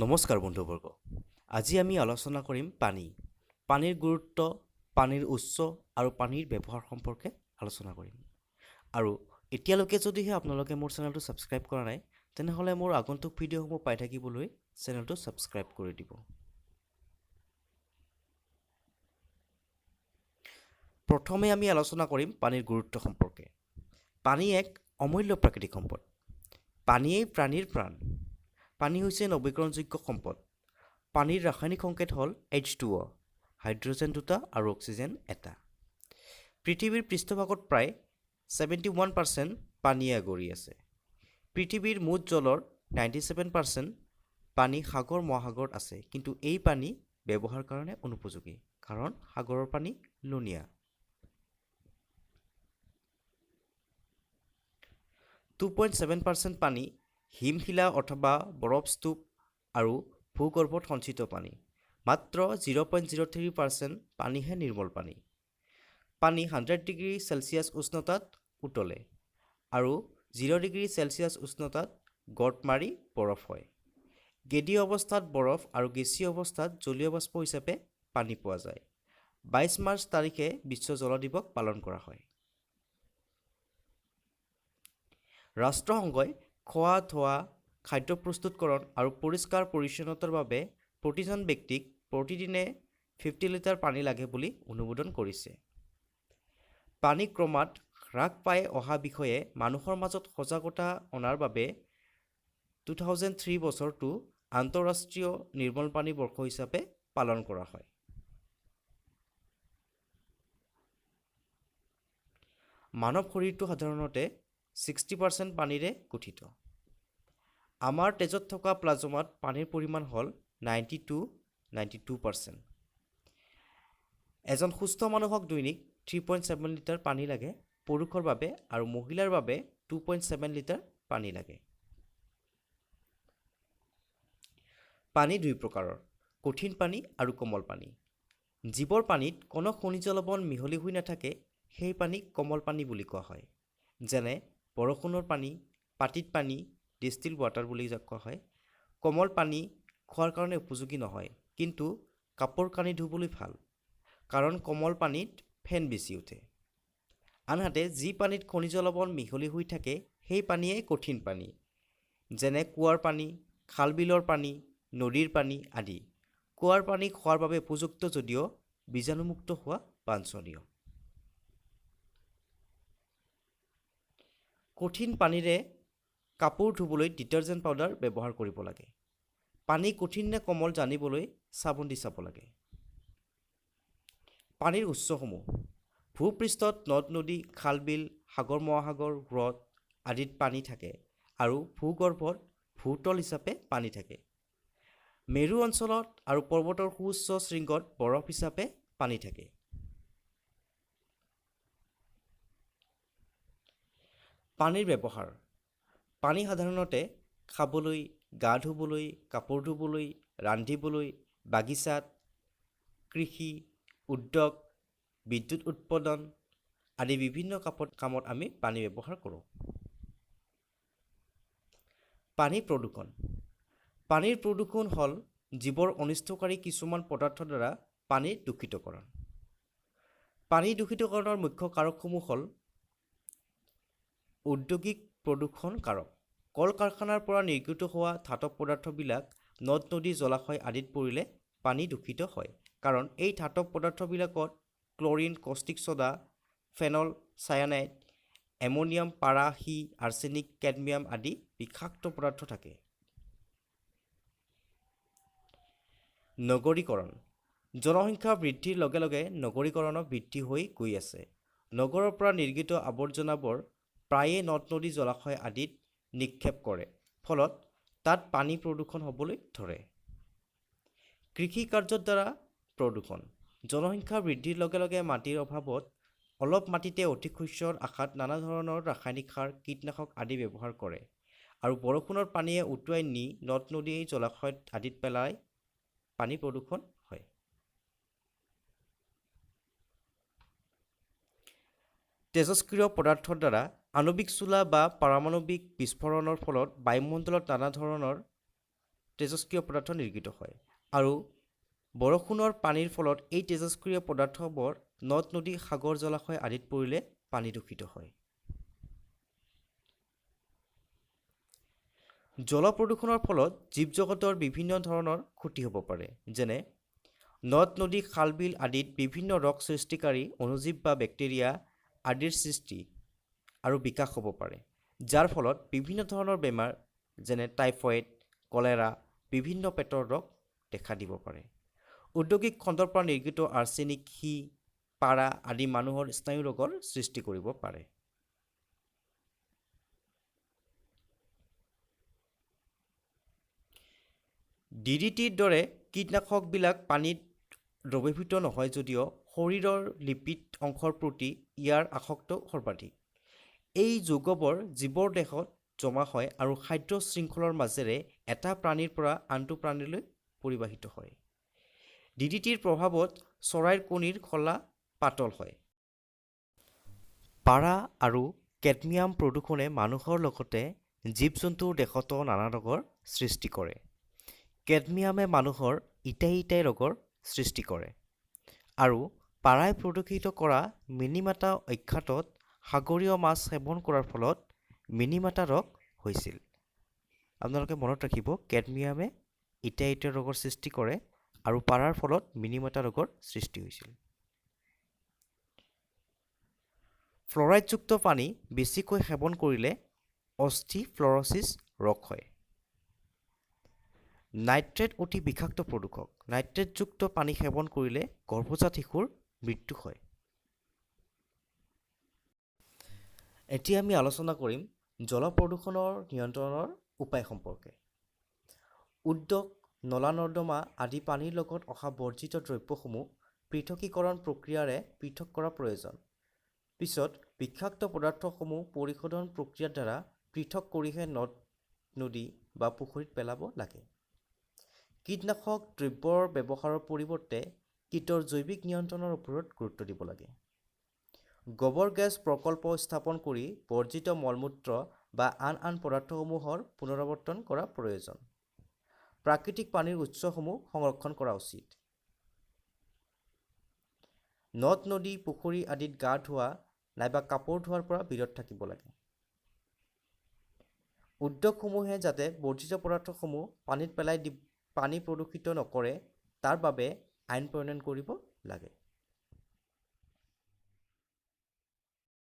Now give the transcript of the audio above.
নমস্কাৰ বন্ধুবৰ্গ, আজি আমি আলোচনা কৰিম পানী, পানীৰ গুৰুত্ব, পানীৰ উৎস আৰু পানীৰ ব্যৱহাৰ সম্পৰ্কে আলোচনা কৰিম। আৰু এতিয়ালৈকে যদিহে আপোনালোকে মোৰ চেনেলটো ছাবস্ক্ৰাইব কৰা নাই, তেনেহ'লে মোৰ আগন্তুক ভিডিঅ'সমূহ পাই থাকিবলৈ চেনেলটো ছাবস্ক্ৰাইব কৰি দিব। প্ৰথমে আমি আলোচনা কৰিম পানীৰ গুৰুত্ব সম্পৰ্কে। পানী এক অমূল্য প্ৰাকৃতিক সম্পদ। পানীয়েই প্ৰাণীৰ প্ৰাণ। পানী হৈছে নৱীকৰণযোগ্য সম্পদ। পানীৰ ৰাসায়নিক সংকেত হ'ল H2O, hydrogen দুটা আৰু অক্সিজেন এটা। পৃথিৱীৰ পৃষ্ঠভাগত প্ৰায় 71% পানীয়ে আগুৰি আছে। পৃথিৱীৰ মুঠ জলৰ 97% পানী সাগৰ মহাসাগৰত আছে, কিন্তু এই পানী ব্যৱহাৰৰ কাৰণে অনুপযোগী, কাৰণ সাগৰৰ পানী লুণীয়া। 2.7% পানী হিমশিলা অথবা বৰফস্তূপ আৰু ভূগৰ্ভত সঞ্চিত পানী। মাত্ৰ 0.03% পানীহে নিৰ্মল পানী। পানী 100 ডিগ্ৰী চেলছিয়াছ উষ্ণতাত উতলে আৰু 0 ডিগ্ৰী চেলছিয়াছ উষ্ণতাত গঁত মাৰি বৰফ হয়। গেদীয় অৱস্থাত বৰফ আৰু গেছীয় অৱস্থাত জলীয় বাষ্প হিচাপে পানী পোৱা যায়। 22 মাৰ্চ তাৰিখে বিশ্ব জল দিৱস পালন কৰা হয়। ৰাষ্ট্ৰসংঘই খোৱা, ধোৱা, খাদ্য প্ৰস্তুতকৰণ আৰু পৰিষ্কাৰ পৰিচ্ছন্নতাৰ বাবে প্ৰতিজন ব্যক্তিক প্ৰতিদিনে 50 লিটাৰ পানী লাগে বুলি অনুমোদন কৰিছে। পানী ক্ৰমাৎ হ্ৰাস পাই অহা বিষয়ে মানুহৰ মাজত সজাগতা অনাৰ বাবে 2003 বছৰটো আন্তঃৰাষ্ট্ৰীয় নিৰ্মল পানী বৰ্ষ হিচাপে পালন কৰা হয়। মানৱ শৰীৰটো সাধাৰণতে 60% পানীৰে গঠিত। আমাৰ তেজত থকা প্লাজমাত পানীৰ পৰিমাণ হ'ল 92%। এজন সুস্থ মানুহক দৈনিক 3.7 লিটাৰ পানী লাগে পুৰুষৰ বাবে আৰু মহিলাৰ বাবে 2.7 লিটাৰ পানী লাগে। পানী দুই প্ৰকাৰৰ, কঠিন পানী আৰু কোমল পানী। যিবোৰ পানীত কোনো খনিজ লৱণ মিহলি হৈ নাথাকে, সেই পানীক কোমল পানী বুলি কোৱা হয়। যেনে বৰষুণৰ পানী, পাতিত পানী, ডিষ্টিল ৱাটাৰ বুলি যাক কোৱা হয়। কোমল পানী খোৱাৰ কাৰণে উপযোগী নহয়, কিন্তু কাপোৰ কানি ধুবলৈ ভাল, কাৰণ কোমল পানীত ফেন বেছি উঠে। আনহাতে যি পানীত খনিজ লৱণ মিহলি হৈ থাকে, সেই পানীয়েই কঠিন পানী, যেনে কুঁৱাৰ পানী, খাল বিলৰ পানী, নদীৰ পানী আদি। কুঁৱাৰ পানী খোৱাৰ বাবে উপযুক্ত যদিও বীজাণুমুক্ত হোৱা বাঞ্ছনীয়। কঠিন পানীৰে কাপোৰ ধুবলৈ ডিটাৰজেণ্ট পাউডাৰ ব্যৱহাৰ কৰিব লাগে। পানী কঠিন নে কোমল জানিবলৈ চাবোন দি চাব লাগে। পানীৰ উৎসসমূহ: ভূপৃষ্ঠত নদ নদী, খাল বিল, সাগৰ মহাসাগৰ, হ্ৰদ আদিত পানী থাকে আৰু ভূগৰ্ভত ভূতল হিচাপে পানী থাকে। মেৰু অঞ্চলত আৰু পৰ্বতৰ সুউচ্চ শৃংগত বৰফ হিচাপে পানী থাকে। পানীৰ ব্যৱহাৰ: পানী সাধাৰণতে খাবলৈ, গা ধুবলৈ, কাপোৰ ধুবলৈ, ৰান্ধিবলৈ, বাগিচাত, কৃষি, উদ্যোগ, বিদ্যুৎ উৎপাদন আদি বিভিন্ন কামত আমি পানী ব্যৱহাৰ কৰোঁ। পানী প্ৰদূষণ: পানীৰ প্ৰদূষণ হ'ল জীৱৰ অনিষ্টকাৰী কিছুমান পদাৰ্থৰ দ্বাৰা পানীৰ দূষিতকৰণ। পানী দূষিতকৰণৰ মুখ্য কাৰকসমূহ হ'ল: ঔদ্যোগিক প্ৰদূষণ কাৰক: কল কাৰখানাৰ পৰা নিৰ্গত হোৱা ধাতৱ পদাৰ্থবিলাক নদ নদী, জলাশয় আদিত পৰিলে পানী দূষিত হয়, কাৰণ এই ধাতৱ পদাৰ্থবিলাকত chlorine, caustic soda, phenol, cyanide, ammonium, পাৰা, সী, আৰ্ছেনিক, কেডমিয়াম আদি বিষাক্ত পদাৰ্থ থাকে। নগৰীকৰণ: জনসংখ্যা বৃদ্ধিৰ লগে লগে নগৰীকৰণো বৃদ্ধি হৈ গৈ আছে। নগৰৰ পৰা নিৰ্গত আৱৰ্জনাবোৰ প্ৰায়ে নদ নদী, জলাশয় আদিত নিক্ষেপ কৰে, ফলত তাত পানী প্ৰদূষণ হ'বলৈ ধৰে। কৃষি কাৰ্যৰ দ্বাৰা প্ৰদূষণ: জনসংখ্যা বৃদ্ধিৰ লগে লগে মাটিৰ অভাৱত অলপ মাটিতে অধিক শস্যৰ আশাত নানা ধৰণৰ ৰাসায়নিক সাৰ, কীটনাশক আদি ব্যৱহাৰ কৰে আৰু বৰষুণৰ পানীয়ে উটুৱাই নি নদ নদী, জলাশয় আদিত পেলাই পানী প্ৰদূষণ হয়। তেজস্ক্ৰিয় পদাৰ্থৰ দ্বাৰা আণৱিক চুলা বা পাৰমাণৱিক বিস্ফোৰণৰ ফলত বায়ুমণ্ডলত নানা ধৰণৰ তেজস্ক্ৰিয় পদাৰ্থ নিৰ্গিত হয় আৰু বৰষুণৰ পানীৰ ফলত এই তেজস্ক্ৰিয় পদাৰ্থবোৰ নদ নদী, সাগৰ, জলাশয় আদিত পৰিলে পানী দূষিত হয়। জল প্ৰদূষণৰ ফলত জীৱ জগতৰ বিভিন্ন ধৰণৰ ক্ষতি হ'ব পাৰে, যেনে নদ নদী, খাল বিল আদিত বিভিন্ন ৰোগ সৃষ্টিকাৰী অণুজীৱ বা বেক্টেৰিয়া আদিৰ সৃষ্টি আৰু বিকাশ হ'ব পাৰে, যাৰ ফলত বিভিন্ন ধৰণৰ বেমাৰ যেনে টাইফয়েড, কলেৰা, বিভিন্ন পেটৰ ৰোগ দেখা দিব পাৰে। ঔদ্যোগিক খণ্ডৰ পৰা নিৰ্গিত আৰ্ছেনিক, সী, পাৰা আদি মানুহৰ স্নায়ু ৰোগৰ সৃষ্টি কৰিব পাৰে। ডিডিটিৰ দৰে কীটনাশকবিলাক পানীত দ্ৰৱীভূত নহয় যদিও শৰীৰৰ লিপিড অংশৰ প্ৰতি ইয়াৰ আসক্ত সৰ্বাধিক। এই যৌগবোৰ জীৱৰ দেহত জমা হয় আৰু খাদ্য শৃংখলৰ মাজেৰে এটা প্ৰাণীৰ পৰা আনটো প্ৰাণীলৈ পৰিবাহিত হয়। ডিডিটিৰ প্ৰভাৱত চৰাইৰ কণীৰ খোলা পাতল হয়। পাৰা আৰু কেডমিয়াম প্ৰদূষণে মানুহৰ লগতে জীৱ-জন্তুৰ দেহতো নানা ৰোগৰ সৃষ্টি কৰে। কেডমিয়ামে মানুহৰ ইটাই ইটাই ৰোগৰ সৃষ্টি কৰে আৰু পাৰাই প্ৰদূষিত কৰা মিনিমাতা অখ্যাতত সাগৰীয় মাছ সেৱন কৰাৰ ফলত মিনিমাতা ৰোগ হৈছিল। আপোনালোকে মনত ৰাখিব, কেডমিয়ামে ইটাই ইটাই ৰোগৰ সৃষ্টি কৰে আৰু পাৰাৰ ফলত মিনিমাতা ৰোগৰ সৃষ্টি হৈছিল। ফ্লৰাইডযুক্ত পানী বেছিকৈ সেৱন কৰিলে অস্থিফ্লৰচিছ ৰোগ হয়। নাইট্ৰেট অতি বিষাক্ত প্ৰদূষক। নাইট্ৰেটযুক্ত পানী সেৱন কৰিলে গৰ্ভজাত শিশুৰ মৃত্যু হয়। এতিয়া আমি আলোচনা কৰিম জল প্ৰদূষণৰ নিয়ন্ত্ৰণৰ উপায় সম্পৰ্কে। উদ্যোগ, নলা নৰ্দমা আদি পানীৰ লগত অহা বৰ্জিত দ্ৰব্যসমূহ পৃথকীকৰণ প্ৰক্ৰিয়াৰে পৃথক কৰা প্ৰয়োজন। পিছত বিষাক্ত পদাৰ্থসমূহ পৰিশোধন প্ৰক্ৰিয়াৰ দ্বাৰা পৃথক কৰিহে নদ নদী বা পুখুৰীত পেলাব লাগে। কীটনাশক দ্ৰব্যৰ ব্যৱহাৰৰ পৰিৱৰ্তে কীটৰ জৈৱিক নিয়ন্ত্ৰণৰ ওপৰত গুৰুত্ব দিব লাগে। গোবৰ গেছ প্ৰকল্প স্থাপন কৰি বৰ্জিত মলমূত্ৰ বা আন আন পদাৰ্থসমূহৰ পুনৰাৱৰ্তন কৰা প্ৰয়োজন। প্ৰাকৃতিক পানীৰ উৎসসমূহ সংৰক্ষণ কৰা উচিত। নদ নদী, পুখুৰী আদিত গা ধোৱা নাইবা কাপোৰ ধোৱাৰ পৰা বিৰত থাকিব লাগে। উদ্যোগসমূহে যাতে বৰ্জিত পদাৰ্থসমূহ পানীত পেলাই দি পানী প্ৰদূষিত নকৰে তাৰ বাবে আইন প্ৰণয়ন কৰিব লাগে।